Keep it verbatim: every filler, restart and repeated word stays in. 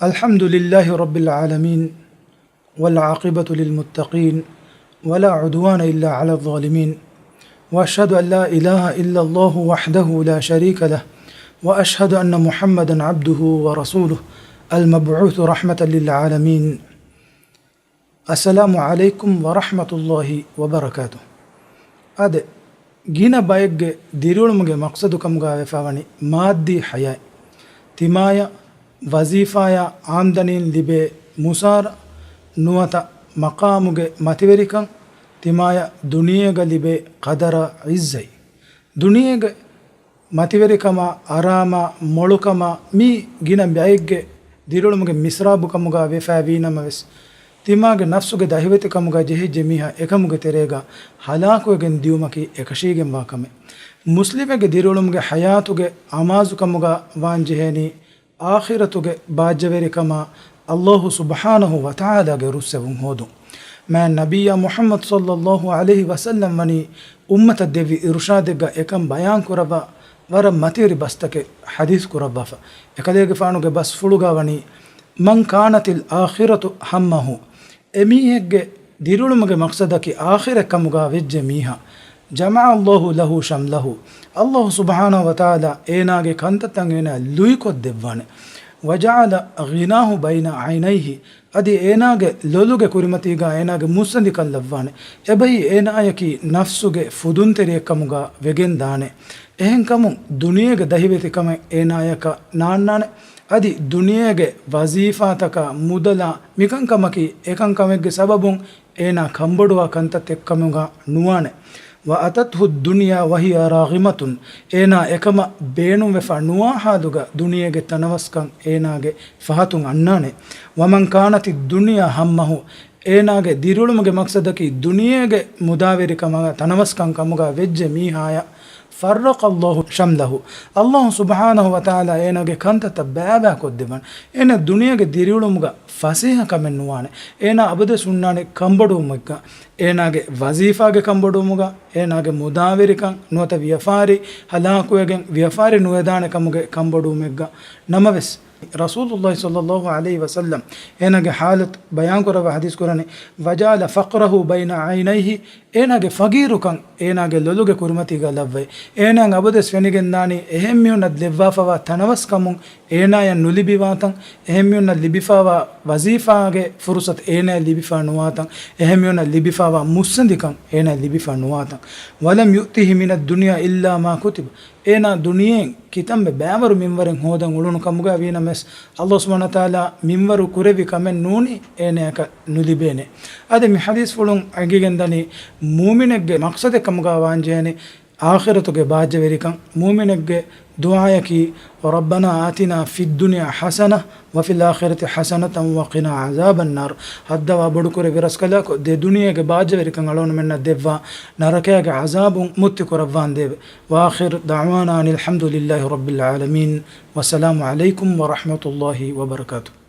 الحمد لله رب العالمين، والعاقبة للمتقين، ولا عدوان إلا على الظالمين، وأشهد أن لا إله إلا الله وحده لا شريك له، وأشهد أن محمدا عبده ورسوله، المبعوث رحمة للعالمين. السلام عليكم ورحمة الله وبركاته. އާދެ، ގިނަ ބައެއްގެ ދިރިއުޅުމުގެ މަޤްޞަދު ކަމުގަ ވެފަވަނީ މާއްދީ ޙަޔާތް. ތިމާޔަށް ވަޒީފާޔާ އާމްދަނީން ލިބޭ މުސާރަ، ނުވަތަ މަޤާމުގެ މަތިވެރިކަން، ތިމާޔަށް ދުނިޔޭގަ ލިބޭ ޤަދަރާ ޢިއްޒަތް. ދުނިޔޭގެ މަތިވެރިކަމާ، އަރާމާ، މޮޅުކަމާ، މީ ގިނަ ބައެއްގެ ދިރިއުޅުމުގެ މިސްރާބު ކަމުގަ ވެފަ ވީ ނަމަވެސް، ތިމާގެ ނަފްސުގެ ދަހިވެތި ކަމުގަ ޖެހިއްޖެ މީހާ އެކަމުގެ ތެރޭގަ ހަލާކުވެގެން ދިޔުމަކީ އެކަށީގެންވާ ކަމެއް. މުސްލިމެއްގެ ދިރިއުޅުމުގެ ޙަޔާތުގެ އަމާޒު ކަމުގަ ވާން ޖެހޭނީ، އާޚިރަތުގެ ބާއްޖަވެރިކަމާ، ﷲ ސުބްޙާނަހޫ ވަތަޢާލާގެ ރުއްސެވުން ހޯދުން. މާތް ނަބިއްޔާ މުޙައްމަދު ޞައްލައްލާހު ޢަލައިހި ވަސައްލަމް ވަނީ އުއްމަތަށް ދެއްވި އިރުޝާދެއްގަ އެކަން ބަޔާން ކުރައްވާ ވަރަށް މަތިވެރި ބަސްތަކެއް ޙަދީޘް ކުރައްވާފަ. އެކަލޭގެފާނުގެ ބަސްފުޅުގަ ވަނީ، من كانت الآخرة همه، އެމީހެއްގެ ދިރިއުޅުމުގެ މަޤްޞަދަކީ އާޚިރަތް ކަމުގަ ވެއްޖެ މީހާ، جمع الله له شمله، ﷲ ސުބްޙާނަހޫ ވަތަޢާލާ އޭނާގެ ކަންތައްތައް އޭނާ ލުއިކޮށްދެއްވާނެ. وجعل غناه بين عينيه، އަދި އޭނާގެ ލޮލުގެ ކުރިމަތީގަ އޭނާގެ މުއްސަނދިކަން ލައްވާނެ. އެބައި އޭނާޔަކީ ނަފްސުގެ ފުދުންތެރިއެއް ކަމުގަ ވެގެން ދާނެ. އެހެންކަމުން ދުނިޔޭގެ ދަހިވެތިކަމެއް އޭނާޔަކަށް ނާންނާނެ. އަދި ދުނިޔޭގެ ވަޒީފާތަކާ، މުދަލާ، މިކަންކަމަކީ އެކަންކަމެއްގެ ސަބަބުން އޭނާ ކަންބޮޑުވާ ކަންތައް ތެއްކަމުގަ ނުވާނެ. وأتته الدنيا وهي راغمة، އޭނާ އެކަމަށް ބޭނުންވެފަ ނުވާ ޙާލުގަ ދުނިޔޭގެ ތަނަވަސްކަން އޭނާގެ ފަހަތުން އަންނާނެ. ومن كانت الدنيا همه، އޭނާގެ ދިރިއުޅުމުގެ މަޤްޞަދަކީ ދުނިޔޭގެ މުދާވެރިކަމާ ތަނަވަސްކަން ކަމުގަ ވެއްޖެ މީހާޔަށް، فرق الله شمله، ﷲ ސުބްޙާނަހޫ ވަތަޢާލާ އޭނާގެ ކަންތައްތައް ބައިބައިކޮށްދެއްވަން. އޭނާ ދުނިޔޭގެ ދިރިއުޅުމުގަ ފަސޭހަ ކަމެއް ނުވާނެ. އޭނާ އަބަދުވެސް ހުންނާނެ ކަންބޮޑުވުމެއްގަ. އޭނާގެ ވަޒީފާގެ ކަންބޮޑުވުމުގަ، އޭނާގެ މުދާވެރިކަން ނުވަތަ ވިޔަފާރި ހަލާކުވެގެން ވިޔަފާރި ނުވެދާނެ ކަމުގެ ކަންބޮޑުވުމެއްގަ. ނަމަވެސް، ރަސޫލުﷲ ޞައްލައްލާހު ޢަލައިހި ވަސައްލަމް އޭނާގެ ޙާލަތު ބަޔާންކުރައްވާ ޙަދީޘް ކުރަނީ، وجعل فقره بين عينيه، އޭނާގެ ފަގީރުކަން އޭނާގެ ލޮލުގެ ކުރިމަތީގަ ލައްވައި، އޭނާއަށް އަބަދުވެސް ފެނިގެންދާނީ އެހެންމީހުންނަށް ލެއްވާފަވާ ތަނަވަސްކަމުން އޭނާޔަށް ނުލިބިވާތަން، އެހެންމީހުންނަށް ލިބިފަވާ ވަޒީފާގެ ފުރުޞަތު އޭނާޔަށް ލިބިފަ ނުވާތަން، އެހެންމީހުންނަށް ލިބިފަވާ މުއްސަނދިކަން އޭނާޔަށް ލިބިފަ ނުވާތަން. ولم يؤته من الدنيا إلا ما كتب، އޭނާ ދުނިޔެއިން ކިތަންމެ ބައިވަރު މިންވަރެއް ހޯދަން އުޅުނު ކަމުގަ ވީނަމަވެސް، ﷲ ސުބްޙާނަހޫ ވަތަޢާލާ މިންވަރު ކުރެއްވި ކަމެއް ނޫނީ އޭނާޔަކަށް ނުލިބޭނެ. އަދި މި ޙަދީޘްފުޅުން އެނގިގެންދަނީ، މުއުމިނެއްގެ މަޤްޞަދެއް ކަމުގަ ވާންޖެހޭނީ، އާޚިރަތުގެ ބާއްޖަވެރިކަން، މުއުމިނެއްގެ ދުޢާޔަކީ، ربنا آتنا في الدنيا حسنة وفي الآخرة حسنة وقنا عذاب النار. ހައްދަވާ ބޮޑުކުރެއްވި ރަސްކަލާކޮ، ދެ ދުނިޔޭގެ ބާއްޖަވެރިކަން އަޅުގަނޑުމެންނަށް ދެއްވާ، ނަރަކައިގެ ޢަޛާބުން މުއްތި ކުރައްވާނދޭވެ. وآخر دعوانا أن الحمد لله رب العالمين. والسلام عليكم ورحمة الله وبركاته.